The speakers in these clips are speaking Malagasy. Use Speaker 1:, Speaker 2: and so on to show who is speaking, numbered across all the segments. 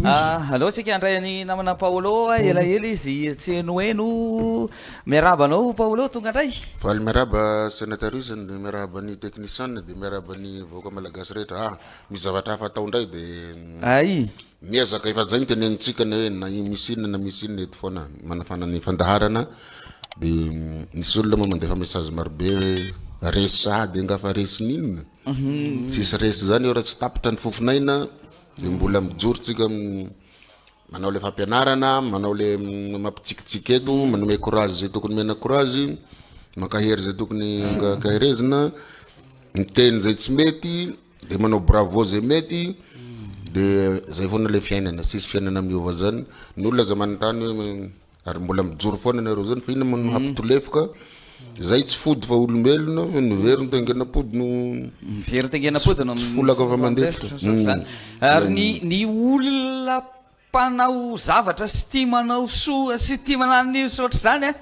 Speaker 1: Aleo tsika handray an'i namana Paolo, elaela izy tsy henoheno. Miarahaba anao Paolo, tonga indray.
Speaker 2: Faly miarahaba Senateur Isany, dia miarahaba ny technician, dia miarahaba ny vahoaka malagasy rehetra. Ah, misy zavatra hafa atao indray dia
Speaker 1: Ay.
Speaker 2: miezaka efa zay ny tenenintsika ny hoe na misy inona na misy inona eto foana manafana ny fandaharana dia misy olona moa mandefa message marobe hoe resy sahady angaha fa resy n'inona? Tsisy resy zany eo raha tsy tapitra ny fofon'aina. Dia mbola mijoro tsika manao le fampianarana, manao le mampitsikitsiky eto, manome courage zay tokony omena courage, mankahery zay tokony ankaherezina, miteny zay tsy mety, de manao bravo zay mety, de zay foana le fiainana, tsisy fiainana miova zany, ny olona aza manontany hoe Ary mbola mijoro foana nareo zany fa inona moa no hampitolefoka zay tsy fody fa olombelona fa ny very nitaingenam-pody no
Speaker 1: Ny very nitaingenam-pody no
Speaker 2: tsy folaka fa mandefitra.
Speaker 1: Zany. Ary ny ny olona mpanao zavatra sy tia manao soa sy tia manano sy ohatr'izany a,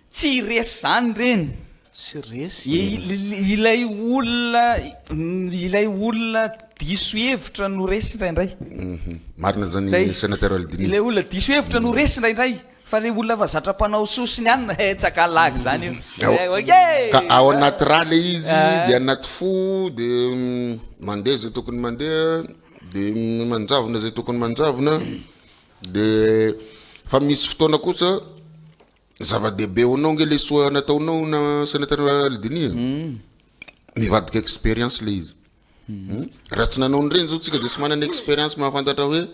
Speaker 1: tsy resy zany ireny.
Speaker 3: Tsy resy
Speaker 1: e. Ilay olona ilay olona diso hevitra no resy indraindray.
Speaker 2: Marina zany Sénateur Aldini.
Speaker 1: Ilay olona diso hevitra no resy indraindray fa ilay olona efa zatra mpanao soa sy ny anona eh tsakalagy zany io.
Speaker 2: Ok! Ka ao anaty rà le izy de anaty fo de mandeha zay tokony mandeha de manjavona zay tokony manjavona de fa misy fotoana kosa Zava-dehibe ho anao nge le soa nataonao na Senateur Aldini e. Mivadika expérience le izy. Hmm. Raha tsy nanao an'ireny zao tsika de tsy manana expérience mahafantatra hoe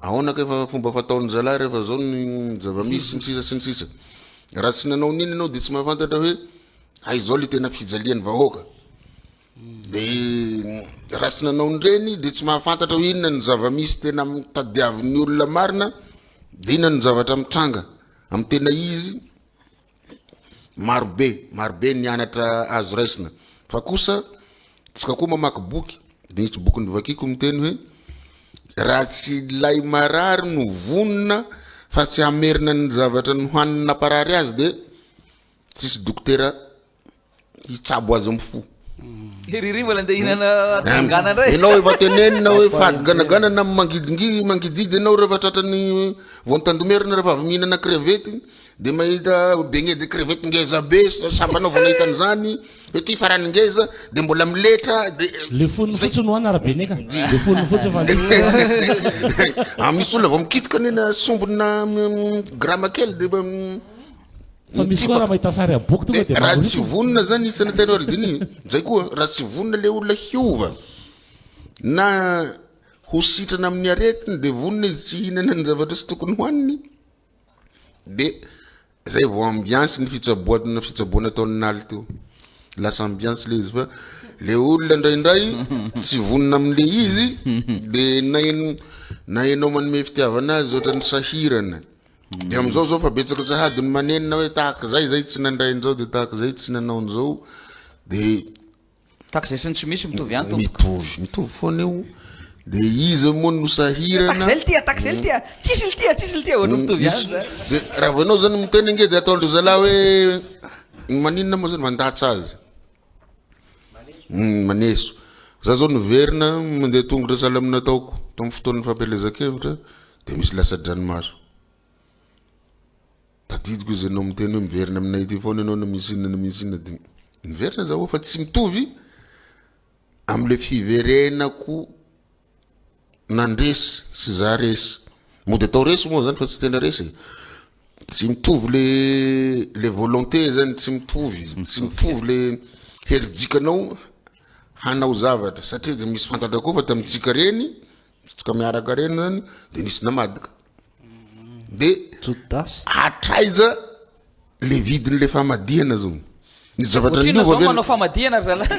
Speaker 2: ahoana kay fa fomba fataon'ny zalahy rehefa zao ny zava-misy sy ny sisa sy ny sisa. Raha tsy nanao an'iny ianao de tsy mahafantatra hoe hay zao le tena fijalian'ny vahoaka. De raha tsy nanao an'ireny de tsy mahafantatra hoe inona ny zava-misy tena tadiavin'ny olona marina de inona ny zavatra mitranga amin'ny tena izy. Marobe, marobe ny anatra azo raisina. Fa kosa tsika koa mamaky boky de nisy boky novakiko miteny hoe raha tsy ilay marary no vonona fa tsy hamerina ny zavatra nohaniny namparary azy de tsisy dokotera hitsabo azy amin'ny fo.
Speaker 1: Riri mbola andeha hihinana tongana indray.
Speaker 2: Ianao efa tenenina hoe fady ganagana na mangidingidy mangididy ianao rehefa tratran'ny voantandomerina rehefa avy mihinana crevette de mahita beignet de crevette ngeza be sambanao vao nahita an'izany hoe ty farany ngeza de mbola miletra de
Speaker 3: Le fonony fotsiny hohanina ra beignet ka. Le fonony fotsiny fa
Speaker 2: le Ah, misy olona vao mikitika anie na sombina grama kely de
Speaker 3: Fa misy koa raha mahita sary amin'ny boky tonga dia
Speaker 2: Raha tsy vonona zany i Sénateur Aldini, zay koa raha tsy vonona le olona hiova na ho sitrana amin'ny aretiny de vonona izy tsy hihinana ny zavatra tsy tokony hohaniny de zay vao ambiance ny fitsaboana fitsaboana ataon'ny naly teo lasa ambiance le izy fa le olona indraindray tsy vonona amin'le izy de na na ianao manome fitiavana azy ohatran'ny sahirana De amizao zao fa betsaka sahady ny manenina hoe tahaka zay zay tsy nandray an'izao de tahaka zay tsy nanao an'izao de
Speaker 1: Tahaka zay sy ny tsy misy mitovy ihany tompoko.
Speaker 2: Mitovy, mitovy foana io. De iza moa no sahirana?
Speaker 1: Tahaka zay ltia, tahaka zay ltia, tsisy ltia, tsisy ltia, ohatry mitovy ihany zany.
Speaker 2: De raha vao ianao zany miteny ange de ataon-dry zalahy hoe maninona moa zany mandatsa azy. Maneso. Za zao niverina mandeha tongotra sahala amin'ny nataoko tamin'ny fotoan'ny fampielezan-kevitra de misy latsa-dranomaso. Tadidiko izy ianao miteny hoe miverina aminay ety foana ianao na misy inona na misy inona de niverina zaho fa tsy mitovy am'le fiverenako nandresy sy za resy. Mody atao resy moa zany fa tsy tena resy e. Tsy mitovy le le volonté zany, tsy mitovy, tsy mitovy le herijikanao hanao zavatra satria de misy fantatra koa fa tamintsika reny, tsika miaraka reny zany de nisy namadika. De
Speaker 3: Jodasy.
Speaker 2: hatraiza le vidin'le famadihana zao? Ny zavatra
Speaker 1: Ohatrino
Speaker 2: niova
Speaker 1: zao
Speaker 2: ve?
Speaker 1: manao famadihana ry zalahy?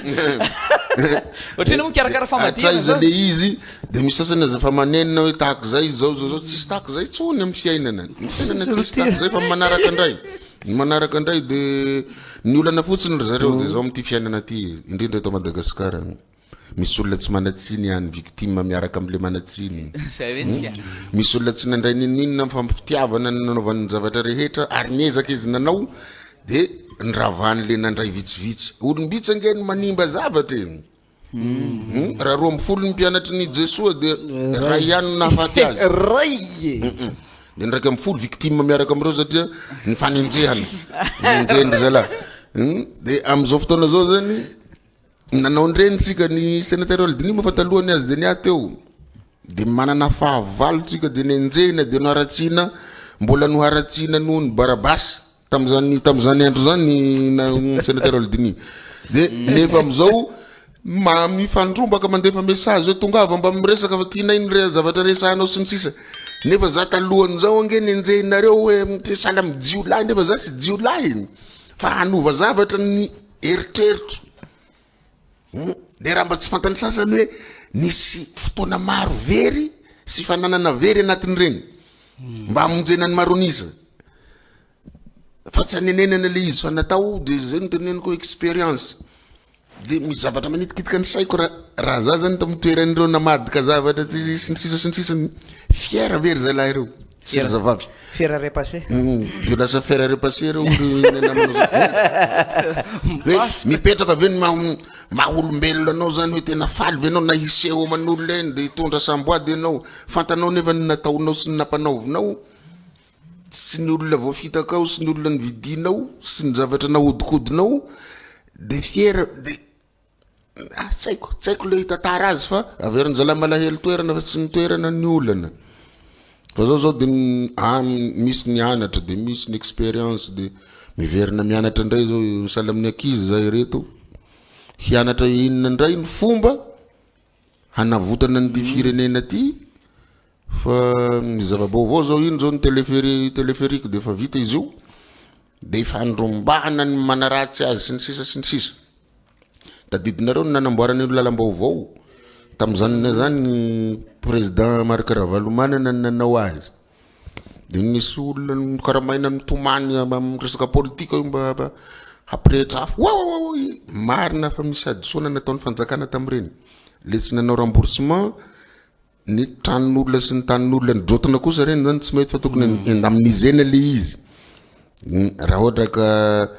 Speaker 1: Ohatrino moa mikarakara famadihana
Speaker 2: Hatraiza
Speaker 1: zao?
Speaker 2: le izy de misy sasany aza fa manenina hoe tahaka zay zao zao zao tsisy tahaka zay tsony amin'ny fiainana. Ny fiainana tsisy tahaka zay fa manaraka indray. Ny manaraka indray de ny olana fotsiny ry zareo de zao amin'ity fiainana ty indrindra eto Madagasikara. Misy olona tsy manan-tsiny any, victime miaraka amin'ilay manan-tsiny.
Speaker 1: Zay mihitsy ka.
Speaker 2: Misy olona tsy nandray n'inon'inona fa fitiavana no nanaovany ny zavatra rehetra ary niezaka izy nanao de niravan'le nandray vitsivitsy. Olom-bitsy ange no manimba zavatra e. Hmm, raha 12 ny mpianatry ny Jesoa dia ray ihany no nahafaty azy.
Speaker 1: Ray e!
Speaker 2: Dia ny 11 victime miaraka amin'ireo satria ny fanenjehana. Nenjehin-dry zalahy. Hmm, dia amin'izao fotoana izao zany nanao an'ireny tsika ny sénateur Aldini moa fa talohany azy dia ny ahy teo. Dia manana fahavalo tsika dia nenjehina dia noharatsiana mbola noharatsiana noho ny Barabasy. Tamin'izany tamin'izany andro izany na sénateur Aldini. De nefa amin'izao ma mifandrombaka mandefa message hoe tongava mba miresaka fa tianay ny re- zavatra resahanao sy ny sisa. Nefa za talohan'izao ange nenjehinareo hoe sahala amin'ny jiolahy nefa za tsy jiolahy fa hanova zavatra ny eritreritro. Hum, de raha mba tsy fantan'ny sasany hoe nisy fotoana maro very sy fananana very anatin'ireny mba hamonjena ny maro an'isa fa tsy anenenana le izy fa natao de zay no teneniko hoe expérience de misy zavatra manitikitika ny saiko raha raha za zany tamin'ny toeran'ireo namadika zavatra tsy sy ny sisa sy ny sisa fier ve ry zalahy ireo sy ry zavavy
Speaker 1: Fer à repasser.
Speaker 2: De lasa fer à repasser reo hoe mipetraka ve ny maha maha olombelona anao zany hoe tena faly ve anao na hiseho aman'olona eny de hitondra samboady ianao fantanao nefa ny nataonao sy ny nampanaovinao sy ny olona voafitakao sy ny olona nividinao sy ny zavatra nahodinkodinao de fier de Ah tsy haiko, tsy haiko le hitantara azy fa averin'ny zalahy malahelo toerana fa tsy ny toerana ny olana. Fa zao zao de misy ny anatra de misy ny expérience de miverina mianatra indray zao sahala amin'ny ankizy zahay ireto, hianatra inona indray ny fomba hanavotana an'ity firenena ty fa ny zava-baovao zao iny zao ny teleferi- téléphérique de efa vita izy io de ifandrombahana ny manaratsy azy sy ny sisa sy ny sisa. Tadidinareo ny nanamboarana io lalam-baovao? Tamin'izany izany ny président Marc Ravalomanana no nanao azy. Dia nisy olona nokaramaina nitomany amin'ny resaka politika io mba hampirehitra afo. Wawawawa! Marina fa misy hadisoana nataon'ny fanjakana tamin'ireny. Le tsy nanao remboursement Ny tranon'olona sy ny tanin'olona nidrotona kosa reny zany tsy mety fa tokony indemniser-na le izy. Raha ohatra ka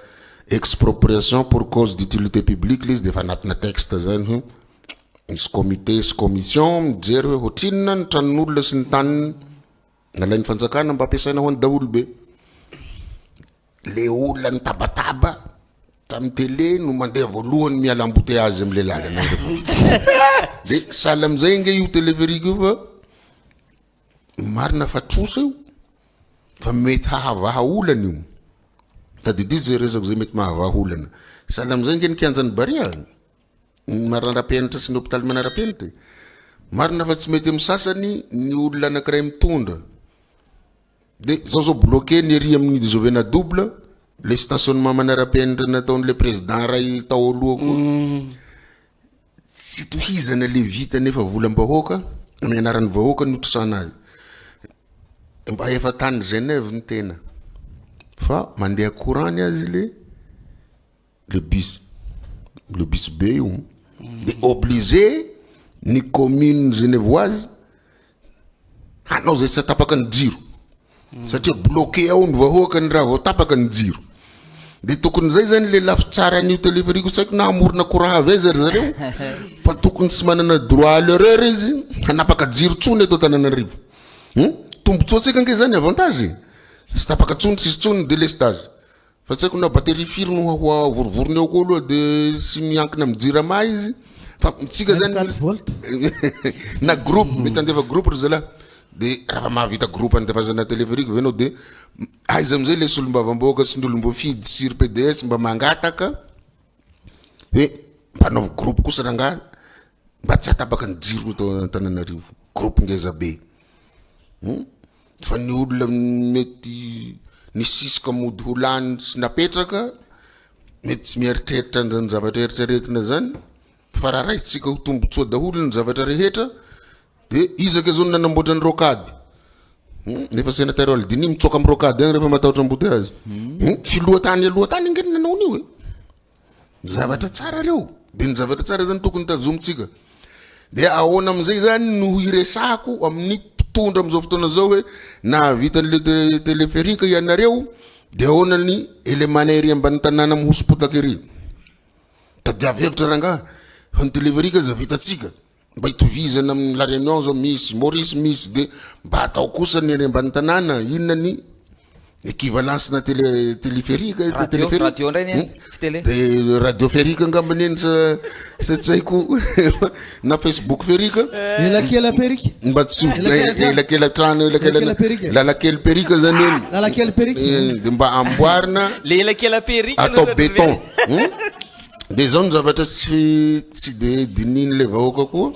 Speaker 2: expropriation pour cause d'utilité publique le izy de efa anatina texte zany hoe misy comité sy commission mijery hoe ohatrinona ny tranon'olona sy ny taniny nalain'ny fanjakana mba ampiasaina ho an'ny daholobe. Le olona nitabataba tamin'ny télé no mandeha voalohany miala embouteillage amle lalana rehefa vita. De sahala amizay ange io téléphérique io fa marina fa trosa io fa mety hahavaha olana io. Tadidio zay resako zay mety mahavaha olana. Sahala amizay ange ny kianjan'ny Barea, ny manara-penitra sy ny hopitaly manara-penitra e. Marina fa tsy mety amin'ny sasany ny olona anankiray mitondra. De zao zao bloqué ny ery amin'ny Jovena double, le stationnement manara-penitra nataon'le président ray tao aloha koa. Tsy tohizana le vita nefa volam-bahoaka, amin'ny anaran'ny vahoaka no itrosana azy. Mba efa tany Genève ny tena fa mandeha courant ny azy le le bus, le bus be io. De obligé ny commune genevoise hanao zay tsy atapaka ny jiro satria bloqué ao ny vahoaka ny raha vao tapaka ny jiro de tokony zay zany le lafy tsaran'io téléphérique tsy haiko na hamorona courant avy aiza ry zareo fa tokony tsy manana droit à l'erreur izy hanapaka jiro tsony eto Antananarivo. Hum? Tombotsoa antsika ange zany avantage tsy tapaka tsony tsisy tsony délestage. Fa tsy haiko na batterie firy no ho avorivoriny ao koa aloha de tsy miankina amin'ny jirama izy fa tsika zany
Speaker 3: 24 volt
Speaker 2: na groupe mety andefa groupe ry zalahy de raha mahavita groupe andefasana téléphérique ve anao de aiza amizay le solombavambahoaka sy ny olom-boafidy sy ry PDS mba mangataka hoe mba anaovy groupe kosa rangahy mba tsy hatapaka ny jiro eto Antananarivo groupe ngeza be hum Fa ny olona mety nisisika mody ho lany sy napetraka mety tsy mieritreritra an'izany zavatra eritreretina zany fa raha raisintsika ho tombotsoa daholo ny zavatra rehetra de iza ke zao no nanamboatra ny rocade? Hum, nefa sénateur Aldini mitsoaka amin'ny rocade any rehefa matahotra embouteillage. Hum, filoha tany aloha tany ange no nanao an'io e. Zavatra tsara reo. De ny zavatra tsara zany tokony tazomintsika. De ahoana amizay zany no hiresahako amin'ny mpitondra amizao fotoana zao hoe nahavita an'le téléphérique ianareo de ahoana ny élément ery ambany tanàna mihoso-potaka ery. Tadiavo hevitra rangaha. Fa ny téléphérique aza vitantsika. Mba hitovizana amin'ny La Réunion zao misy, Maurice misy de mba atao kosa ny any ambany tanàna, inona ny équivalence na télé téléphérique
Speaker 1: Radio,
Speaker 2: téléphérique
Speaker 1: radio indray ny any, tsy télé.
Speaker 2: De radiophérique angamba ny eny sa sa tsy haiko na Facebook férique.
Speaker 4: Elakela-perika.
Speaker 2: Mba tsy ho
Speaker 4: Elakela-trano.
Speaker 2: elakela-trano, elakela-
Speaker 4: Elakela-perika.
Speaker 2: lalakely perika zany eny.
Speaker 4: Lalakely perika.
Speaker 2: Eh, de mba amboarina
Speaker 1: Le elakela-perika
Speaker 2: atao
Speaker 1: aloha
Speaker 2: béton. De zao ny zavatra tsy tsy de dinihin'le vahoaka koa,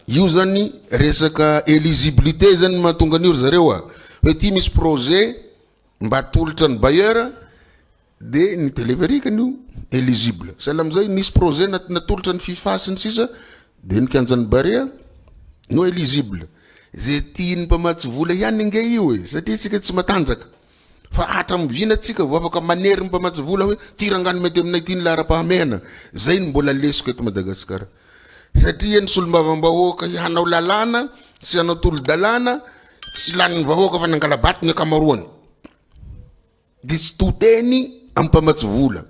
Speaker 2: io zany resaka eligibilité zany no mahatonga an'io ry zareo a, hoe ty misy projet mba atolotra ny bailleur de ny téléphérique an'io eligible, sahala am'zay nisy projet natolotra ny fifa sy ny sisa de ny kianjan'ny Barea no eligible, ze tian'ny mpamatsy vola ihany ange io e, satria tsika tsy matanjaka. Fa hatramin'ny tsika vao afaka manery ny mpamatsy vola hoe ty rangano mety aminay ty ny laharam-pahamehana. Zay no mbola lesoka eto Madagasikara. Satria ny solombavambahoaka hanao lalàna sy hanao tolo-dalàna tsy lanin'ny vahoaka fa nangala-bato ny ankamaroany. Dia tsy to teny amin'ny mpamatsy vola.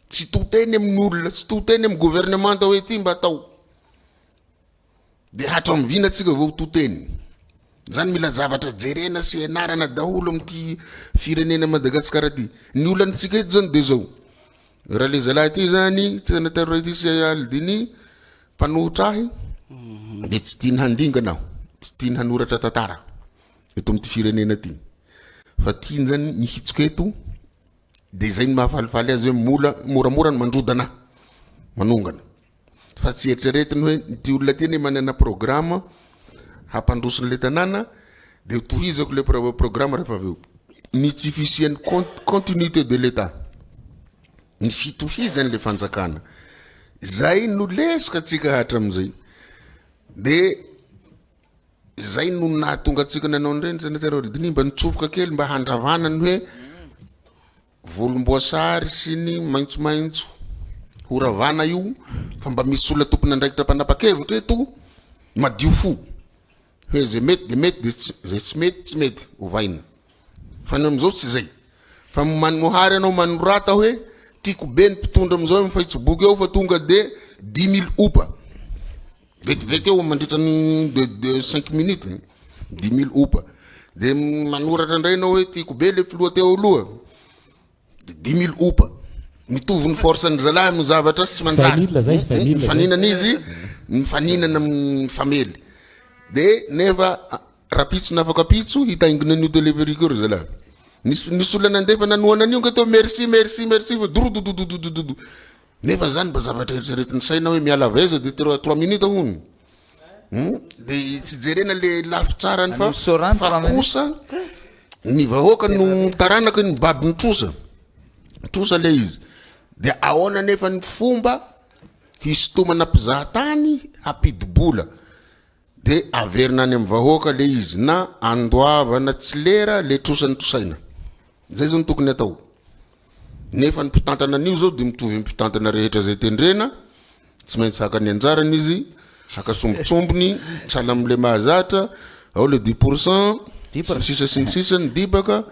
Speaker 2: Tsy to teny amin'ny olona, tsy to teny amin'ny governemanta hoe ty mba atao. Dia hatramin'ny tsika vao to teny. Zany mila zavatra jerena sy ianarana daholo amin'ity firenena Madagasikara ty. Ny olantsika eto zany dia zao. Raha le zalahy ty zany, sénateur ity sy Aldini, mpanohitra ahy, dia tsy tiany handingana aho, tsy tiany hanoratra tantara eto amin'ity firenena ty. Fa tiany zany mihitsoka eto, dia zay no mahafalifaly azy hoe mola, moramora ny mandrodana, manongana. Fa tsy eritreretiny hoe ity olona ity anie manana programme hampandroso an'ilay tanàna dia tohizako ilay programme rehefa avy eo. Ny tsy fisian'ny continuité de l'Etat, ny fitohizan'ilay fanjakana, zay no lesoka antsika hatramin'izay. Dia zay no nahatonga antsika nanao an'ireny Sénateur Holdini, mba nitsofoka kely mba handravana ny hoe Volomboasary sy ny maitsomaitso ho ravana io fa mba misy olona tompon'andraikitra mpanapa-kevitra eto madio fo hoe zay mety de mety de tsy zay tsy mety tsy mety ovaina fa ny am'izao tsy zay fa manohary anao manorata hoe tiako be ny mpitondra am'izao amy facebook eo fa tonga de dix mille opa Vetivety eo mandritra ny de de cinq minutes, 10 000 opa. De manoratra indray ianao hoe tiako be le filoha teo aloha, de 10 000 opa. Mitovy ny force ny zalahy amin'ny zavatra tsy manjary.
Speaker 3: Vingt mille zay, vingt mille zay.
Speaker 2: Mifaninana izy, mifaninana mifamely. De nefa rapitso na afaka pitso hitaingina an'io téléphérique io ry zalahy. Nisy nisy olona nandefa nanohana an'io nga teo merci merci merci fa dorododododododo. Nefa zany mba zavatra eritreretin'ny saina hoe miala avy aiza de trois minutes hono. Hmm? De tsy jerena le lafy tsarany fa fa kosa ny vahoaka no taranaka ny baby ny trosa. Trosa le izy. De ahoana nefa ny fomba hisintomana mpizahatany hampidi-bola. De averina any amin'ny vahoaka le izy na andoavana tsy lera le trosa notrosaina. Zay zao no tokony atao. Nefa ny mpitantana an'io zao de mitovy amin'ny mpitantana rehetra zay tendrena, tsy maintsy haka ny anjarany izy, haka sombintsombiny, sahala amin'le mahazatra, ao le 10%, sy ny sisa sy ny sisa, ny dibaka,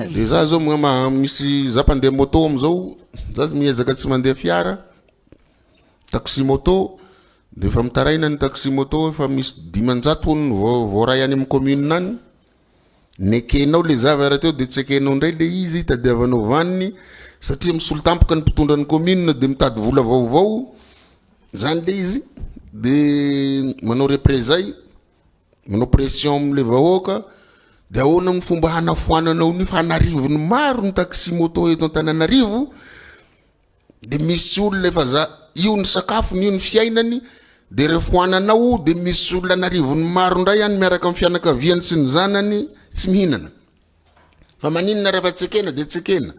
Speaker 2: de za zao misy za mpandeha moto am'zao, za miezaka tsy mandeha fiara, taxi moto, de efa mitaraina ny taxi moto efa misy 500 hono ny voaray any amin'ny commune any, nekenao le zavatra teo de tsy ekenao indray le izy hitadiavanao vaniny satria misolo tampoka ny mpitondra ny commune de mitady vola vaovao zany le izy de manao représailles, manao pression am'le vahoaka. De ahoana ny fomba hanafoananao ny fa anarivony maro ny taxi moto eto Antananarivo, de misy olona efa za io ny sakafony io ny fiainany, de refoananao de misy olona anarivony maro indray any miaraka amin'ny fianakaviany sy ny zanany tsy mihinana. Fa maninona rehefa tsy ekena de tsy ekena,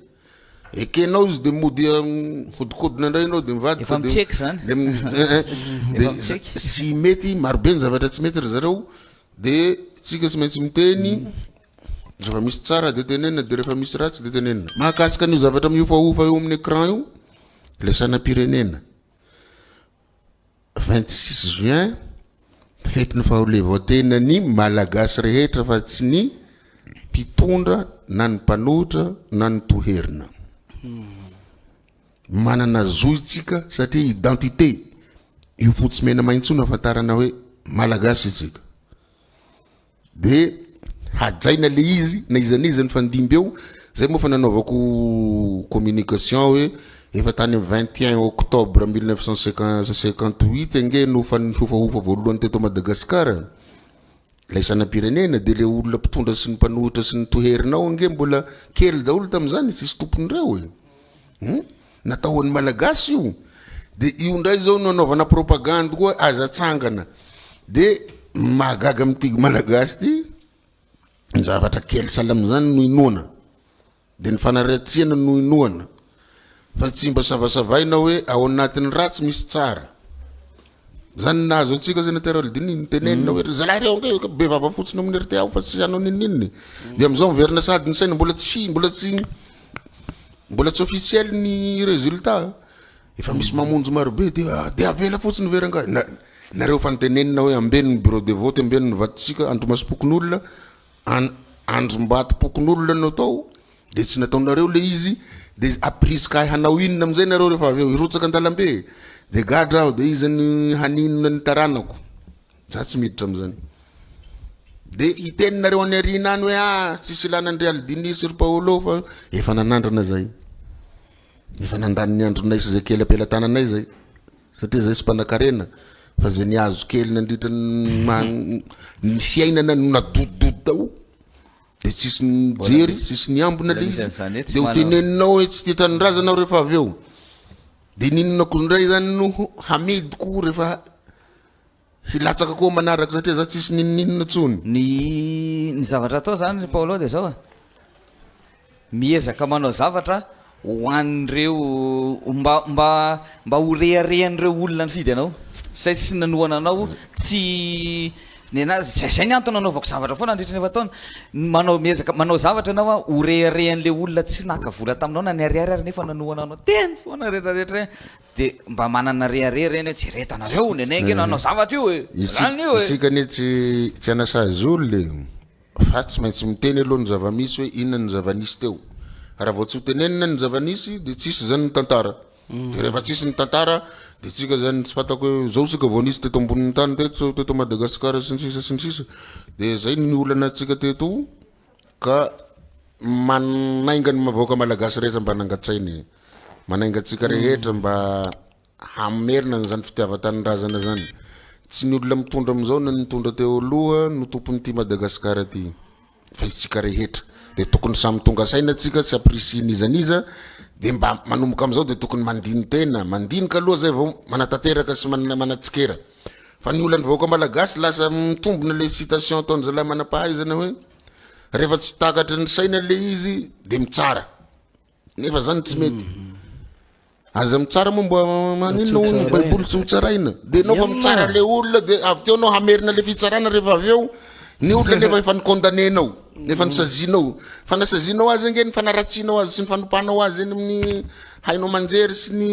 Speaker 2: ekenao izy de mody hodikodina indray ianao de mivadika.
Speaker 1: Efa mitseky zany.
Speaker 2: De de tsy mety, marobe ny zavatra tsy mety ry zareo, de tsika tsy maintsy miteny. Rehefa misy tsara de tenenina, de rehefa misy ratsy de tenenina. Mahakasika an'io zavatra mihofahofa eo amin'ny écran io, le sainam-pirenena. 26 juin, fetin'ny fahaleovantenan'ny Malagasy rehetra fa tsy ny mpitondra na ny mpanohitra na ny toherina. Manana zo itsika satria identité io fotsy mena maitso io no ahafantarana hoe Malagasy isika. De hajaina le izy na iza n'iza nifandimby eo, zay moa fa nanaovako communication hoe efa tany am 21 octobre 1958 ange no fa nihofahofa voalohany teto Madagascar ilay sainam-pirenena de le olona mpitondra sy ny mpanohitra sy ny toherinao ange mbola kely daholo tam'zany tsisy tompony reo e. Hum? Natao ho an'ny Malagasy io. De io indray zao no anaovana propagande koa aza atsangana. De mahagaga amin'ity Malagasy ity, ny zavatra kely sahala amin'izany no inoana. De ny fanaratsiana no inoana. Fa tsy mba savasavaina hoe ao anatin'ny ratsy misy tsara. Zany nahazo antsika zany aty Raldini nitenenina hoe ry zalahy reo ange be vava fotsiny amin'ny RTA ao fa tsy hanao n'inon'inona e. De am'zao miverina sahady ny saina mbola tsy mbola tsy mbola tsy officiel ny résultat. Efa misy mamonjy marobe de de avela fotsiny ve rangahy. Na nareo efa nitenenina hoe ambeno ny bureau de vote, ambeno ny vatontsika, andrimasom-pokonolona, an- andrimbatom-pokonolona no atao. De tsy nataonareo le izy de ampirisika ahy hanao inona amizay nareo rehefa avy eo hirotsaka andalambe de gadra aho de iza ny haninona ny taranako za tsy miditra amizany de hiteny nareo any aoriana any hoe ah tsisy ilana an-dry Aldini sy ry Paolo fa efa nanandrana zay efa nandany ny andronay sy zay kely am-pelatananay zay satria zay tsy mpanakarena fa zay nihazo kely nandritra ny maha ny fiainana no nadododo tao De tsisy mijery, tsisy miambina le izy. De ho teneninao hoe tsy tia tanindrazana aho rehefa avy eo. De n'inona ko ndray zany no hamidiko rehefa hilatsaka koa manaraka satria za tsisy n'inon'inona tsony.
Speaker 1: Ny ny zavatra atao zany ry Paolo de zao a, miezaka manao zavatra ho an'ireo mba mba mba ho reharehan'ireo olona nifidy anao zay sy nanohana anao tsy nenazy zay zay ny antony nanaovako zavatra foana nandritra ny efa-taona manao miezaka manao zavatra ianao a ho reharehan'le olona tsy naka vola taminao na ny ariary ary nefa nanohana anao teny foana rehetrarehetra eny de mba manana rehareha reny hoe jeretanareo nenay ange nanao zavatra io e zany io e
Speaker 2: Isika anie tsy tsy hanasazy olona e. Fa tsy maintsy miteny aloha ny zava-misy hoe inona ny zava-nisy teo. Raha vao tsy ho tenenina ny zava-nisy dia tsisy izany ny tantara. Dia rehefa tsisy ny tantara dia tsika izany tsy fantako hoe zao tsika vao nisy teto ambonin'ny tany teto, teto Madagasikara sy ny sisa sy ny sisa. Dia zay ny olana antsika teto ka manainga ny vahoaka malagasy rehetra mba hanangan-tsaina e. Manainga antsika rehetra mba Hamerina an'izany fitiavan-tanindrazana zany. Tsy ny olona mitondra amin'izao na ny nitondra teo aloha no tompon'ity Madagasikara ity fa isika rehetra. Dia tokony samy tonga saina tsika tsy ampirisihin'iza n'iza dia mba manomboka amin'izao dia tokony mandini-tena, mandinika aloha zay vao manatanteraka sy manatsikera. Fa ny olan'ny vahoaka malagasy lasa mitombina le citation ataon'ny zalahy manam-pahaizana hoe rehefa tsy takatry ny saina le izy dia mitsara. Nefa zany tsy mety. Aza mitsara moa mba maninona hoy ny baiboly tsy ho tsaraina. De enao fa mitsara le olona de avy teo anao hamerina le fitsarana rehefa avy eo ny olona nefa efa ni-condamné-nao, efa nisazianao. Fa nasazianao azy ange ny fanaratsianao azy sy ny fanompanao azy eny amin'ny haino aman-jery sy ny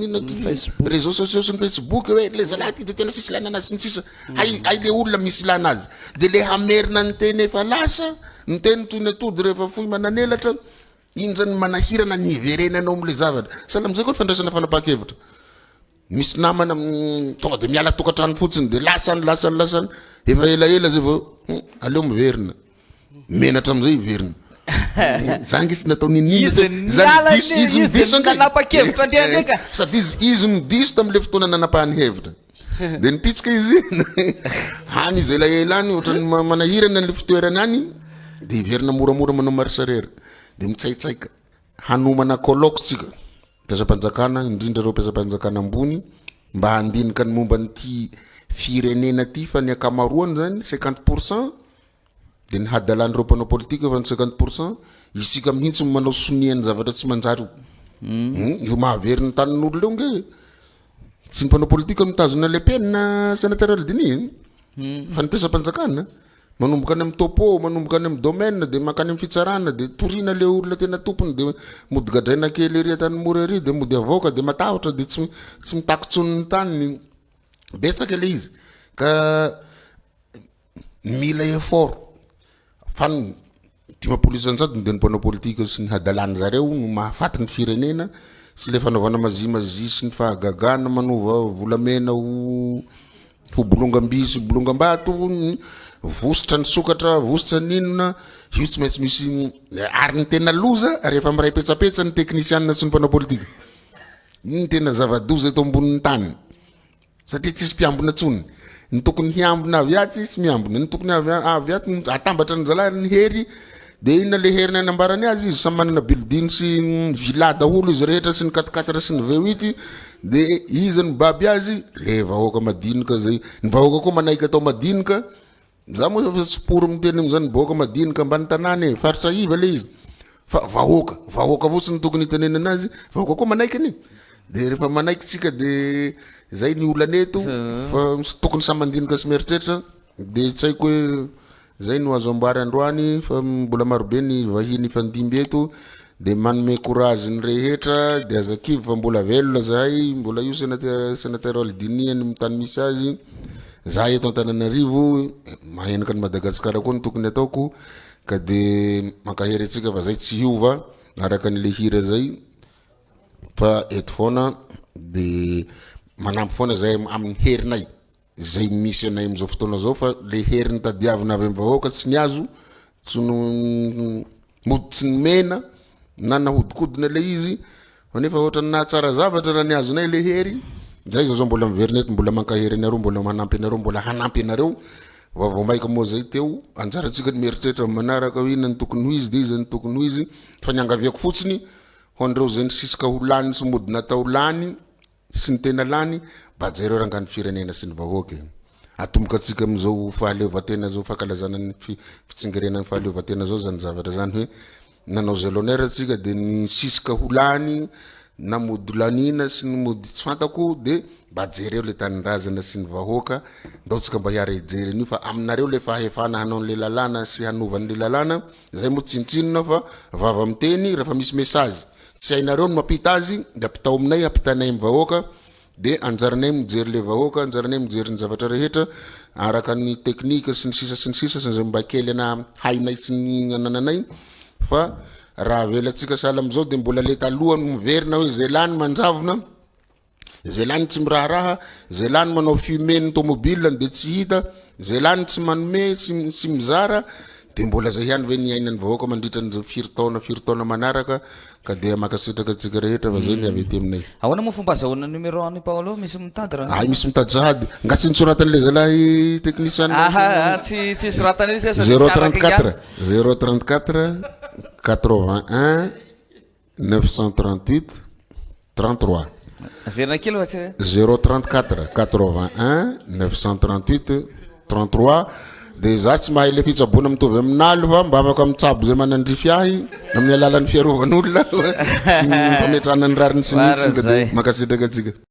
Speaker 2: inona ty réseaux sociaux sy ny facebook hoe le zalahy ty de tena tsisy ilana anazy sy ny sisa. Hay hay le olona misy ilana azy. De le hamerina ny teny efa lasa, ny teny toy ny atody rehefa fohy manan'elatra. Iny zany manahirana ny hiverenanao amin'ilay zavatra. Sahala amin'izay koa ny fandraisana fanapahan-kevitra. Misy namana tonga dia miala tokantrano fotsiny dia lasa any, lasa any, lasa any. Efa elaela zay vao hum, aleo miverina. Menatra amin'izay hiverina. Za nge tsy natao n'inon'inona
Speaker 1: Izy
Speaker 2: teo. Za
Speaker 1: niala
Speaker 2: no diso,
Speaker 1: anie,
Speaker 2: izy no
Speaker 1: izy
Speaker 2: diso ange.
Speaker 1: nanapa-kevitra andeha handeha ka.
Speaker 2: Sady izy, izy no diso tamin'ilay fotoana nanapahany hevitra. Dia nipitsika izy, any izy elaela any, ohatran'ny manahirana ny fitoerana any, dia hiverina moramora manao marche arrière, dia mitsaitsaika. Hanomana colloque tsika, mpiasam-panjakana, indrindra ireo mpiasam-panjakana ambony, mba handinika ny momba an'ity firenena ity fa ny ankamaroany zany, 50%, Dia ny hadalan'ireo mpanao politika efa ny 50%, isika mihitsy no manao sonia ny zavatra tsy manjary io. Hmm, io mahavery ny tanin'olona io nge. Tsy ny mpanao politika mitazona le penina sénateur Aldini eh. Fa ny mpiasam-panjakana manomboka any amin'ny topo, manomboka any amin'ny domaine, dia mankany amin'ny fitsarana, dia torina le olona tena tompony, dia mody gadraina kely ery Antanimora ery, dia mody avoaka, dia matahotra, dia tsy tsy mitaky intsony ny taniny. Betsaka le izy. Ka Mila effort fa ny 50% dia ny mpanao politika sy ny hadalan'ny zareo no mahafaty ny firenena. sy le fanaovana mazimazia sy ny fahagagana manova volamena ho ho bolongam-by sy bolongam-bato, vositra ny sokatra, vositra ny inona, io tsy maintsy misy, ary ny tena loza rehefa miray petsapetsa ny teknisianina sy ny mpanao politika. Iny ny tena zava-doza eto ambonin'ny tany. Satria tsisy mpiambina tsony. Ny tokony hiambina avy atsy tsy miambina, ny tokony avy avy atsy atambatra ny zalahy ny hery de inona le hery nanambarany azy izy samy manana building sy villa daholo izy rehetra sy ny quatre quatre sy ny V8 de iza no mibaby azy le vahoaka madinika zay ny vahoaka koa manaiky atao madinika Za moa efa tsy pour miteny amzany vahoaka madinika ambany tanàna e, faritra iva le izy fa vahoaka, vahoaka fotsiny no tokony hitenenana azy, vahoaka koa manaiky anie, de rehefa manaiky tsika de zay ny olana eto fa tokony samy mandinika sy mieritreritra de tsy haiko hoe zay no azo ambara androany fa mbola marobe ny vahiny hifandimby eto de manome courage ny rehetra de aza kivy fa mbola velona zahay, mbola io senateur senateur Aldini any amin'ny tany misy azy. Za eto Antananarivo, mahenika an'i Madagasikara koa no tokony ataoko ka de mankahery antsika fa zay tsy hiova araka an'le hira zay fa eto foana de manampy foana zay amin'ny herinay zay misy anay am'zao fotoana zao fa le hery nitadiavina avy amin'ny vahoaka tsy niazo tsy no mody tsy nomena na nahodikodina le izy Fa nefa ohatran'ny nahatsara zavatra raha ny azonay le hery, zay zao zao mbola miverina eto mbola mankahery anareo mbola manampy anareo mbola hanampy anareo, vao vao maika moa zay teo, anjarantsika ny mieritreritra amin'ny manaraka hoe inona no tokony ho izy de iza no tokony ho izy, fa ny angaviako fotsiny ho an'ireo zay nisisika ho lany sy mody natao lany sy ny tena lany, mba jereo rangah ny firenena sy ny vahoaka e! Atomboka antsika amin'izao fahaleovantena zao fankalazana ny fitsingerenan'ny fahaleovantena zao zany zavatra zany hoe Nanao jalonneur tsika de nisisika ho lany na mody laniana sy ny mody tsy fantako de mba jereo le tanindrazana sy ny vahoaka ndao tsika mba hiara hijery an'io fa aminareo le fahefana hanao an'le lalàna sy hanova an'le lalàna zay moa tsinontsinona fa vava miteny refa misy message tsy hainareo ny mampita azy de ampitao aminay ampitainay amin'ny vahoaka De anjaranay mijery le vahoaka, anjaranay mijery ny zavatra rehetra araka ny teknika sy ny sisa sy ny sisa sy izay mba kely ana hainay sy ny anananay fa raha avelantsika sahala amizao de mbola le taloha no miverina hoe zay lany manjavona, zay lany tsy miraharaha, zay lany manao fumer ny tomobile de tsy hita, zay lany tsy manome sy tsy mizara de mbola zay ihany ve ny iainan'ny vahoaka mandritra ny firy taona firy taona manaraka Ka dia mankasitraka antsika rehetra fa zay ny avy aty aminay.
Speaker 1: Ahoana moa fomba azahoana numéro an'i Paolo? Misy mitady raha.
Speaker 2: Hay misy mitady sahady. Nga tsy nosoratan'ilay zalahy technicien.
Speaker 1: Aha, tsy tsy soratana izy
Speaker 2: sady tsy araka 034 034 81 938 33.
Speaker 1: Averina kely fa tsy.
Speaker 2: 034 81 938 33 de za tsy mahay le fitsaboana mitovy amin'alo fa mba afaka mitsabo zay manandrify ahy amin'ny alalan'ny fiarovan'olona sy ny fametrahana ny rariny sy ny hitsiny ka de mankasitraka antsika.